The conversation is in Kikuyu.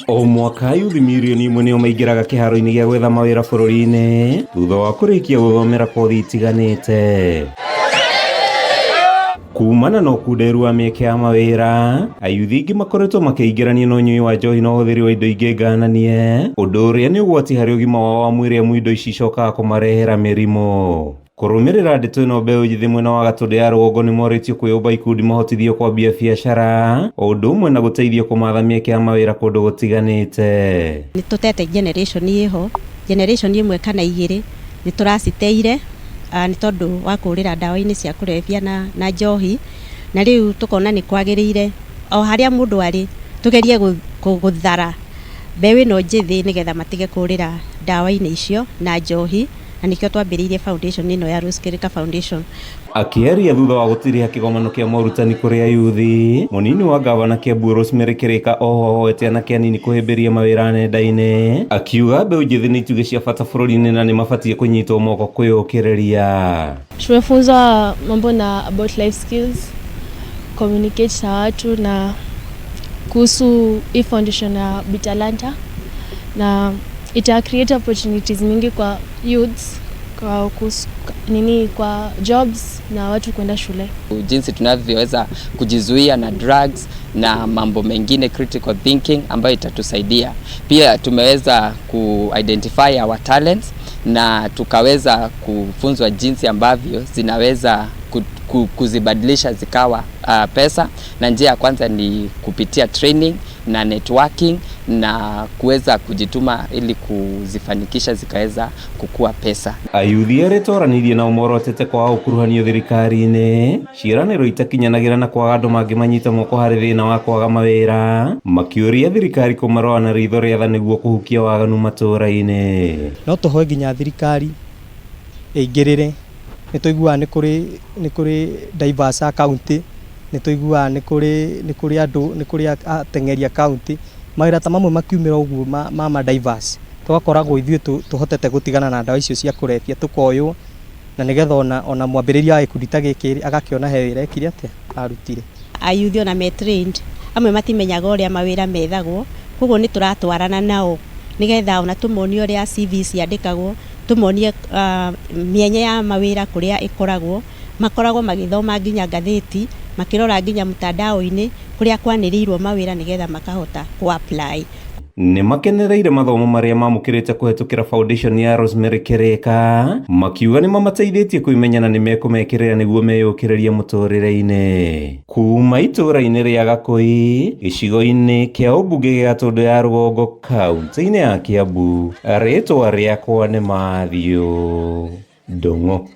O mwaka ayuthi mirioni 1 nĩo maingĩraga kĩharo-inĩ gĩa gwetha mawĩra bũrũri-inĩ thutha wa kũrĩkia gũthomera kothi itiganĩte. Kumana na ũkunderu wa mĩeke ya mawĩra, ayuthi aingĩ makoretwo makĩingĩrania na ũnyui wa njohi na ũhũthĩri wa indo ingĩ ngananie, ũndũ ũrĩa nĩ ũgwati harĩ ũgima wao wa mwĩrĩ amu indo ici icokaga kũmarehera mĩrimũ. Kũrũmĩrĩra ndeto ĩno, mbeũ njĩthĩ mwena wa Gatũndũ ya rũgongo nĩ morĩtio kwĩyũmba ikundi mahotithio kwambia biacara o ũndũ ũmwe na gũteithio kũmatha mĩeke ya mawĩra kũndũ gũtiganĩte. Nĩ tũtete generation ĩho, generation ĩmwe kana igĩrĩ nĩ tũraciteire nĩ tondũ wa kũrĩra ndawa-inĩ cia kũrebia na njohi, na rĩu tũkona nĩ kwagĩrĩire o harĩa mũndũ arĩ tũgerie gũthara mbeũ ĩno njĩthĩ nĩgetha matige kũrĩra ndawa-inĩ icio na njohi, na nĩkĩo twambĩrĩirie foundation ĩno ya Rose Kirika Foundation. Akĩaria thutha wa gũtiriha kĩgomano kĩa morutani kũrĩ ayuthi, mũnini wa gavana Kiambu Rosemary Kirika oho ahoete anake anini kũhĩmbĩria mawĩra nenda-inĩ, akiuga mbeũ njĩthĩ nĩ itugĩ cia bata bũrũri-inĩ na nĩ mabatiĩ kũnyitwo moko kwĩyũkĩrĩria. Tumefunzwa mambo na about life skills, communicate na watu na kuhusu hii foundation ya Bitalanta, na ita create opportunities mingi kwa youths kwa kuhusu, nini, kwa jobs na watu kwenda shule. Jinsi tunavyoweza kujizuia na drugs na mambo mengine, critical thinking ambayo itatusaidia. Pia tumeweza ku identify our talents na tukaweza kufunzwa jinsi ambavyo zinaweza kuzibadilisha zikawa pesa, na njia ya kwanza ni kupitia training na networking na kuweza kujituma ili kuzifanikisha zikaweza kukua pesa. Ayuthi arĩa twaranĩirie nao morotete kwaga gũkuruhanio thirikari-inĩ, ciĩranĩro itakinyanagĩra na kwaga andũ mangĩmanyita moko harĩ thĩna wa kwaga mawĩra, makĩũria thirikari kũmarora na ritho rĩa tha nĩguo kũhukia waganu matũũra-inĩ. No tũhoe nginya thirikari ĩingĩrĩre. Nĩ tũiguaga nĩ kũrĩ drivers a county, nĩ tũiguaga nĩ kũrĩ andũ, nĩ kũrĩ ateng'eri a county. Mawĩra ta mamwe makiumĩra ũguo ma drivers, tũgakoragwo ithuĩ tũhotete gũtigana na ndawa icio cia kũrebia, tũkoywo na nĩgetha ona mwambĩrĩria wa gĩkundi ta gĩkĩ agakĩona he wĩra ekire atĩa arutire. Ayuthi ona me trained, amwe matimenyaga ũrĩa mawĩra methagwo, koguo nĩ tũratwarana nao nĩgetha ona tũmonie ũrĩa CV ciandĩkagwo, tũmonie mĩenya ya mawĩra kũrĩa ĩkoragwo. Makoragwo magĩthoma nginya ngathĩti, makĩrora nginya mtandao-inĩ kũrĩa kwanĩrĩirwo mawĩra nĩgetha makahota kũ apply. Nĩ makenereire mathomo marĩa mamũkĩrĩte kũhetũkĩra foundation ya Rosemary Kirika, makiuga nĩ mamateithĩtie kwĩmenya na nĩ mekũmekĩrĩra nĩguo meyũkĩrĩrie mũtũrĩre-inĩ. Kuma itũũra-inĩ rĩa Gakũi, gĩcigo-inĩ kĩa ũmbunge gĩa Gatũndũ ya rũgongo, kaunti-inĩ ya Kiambu, rĩtwa rĩakwa nĩ Matthew Ndung'u.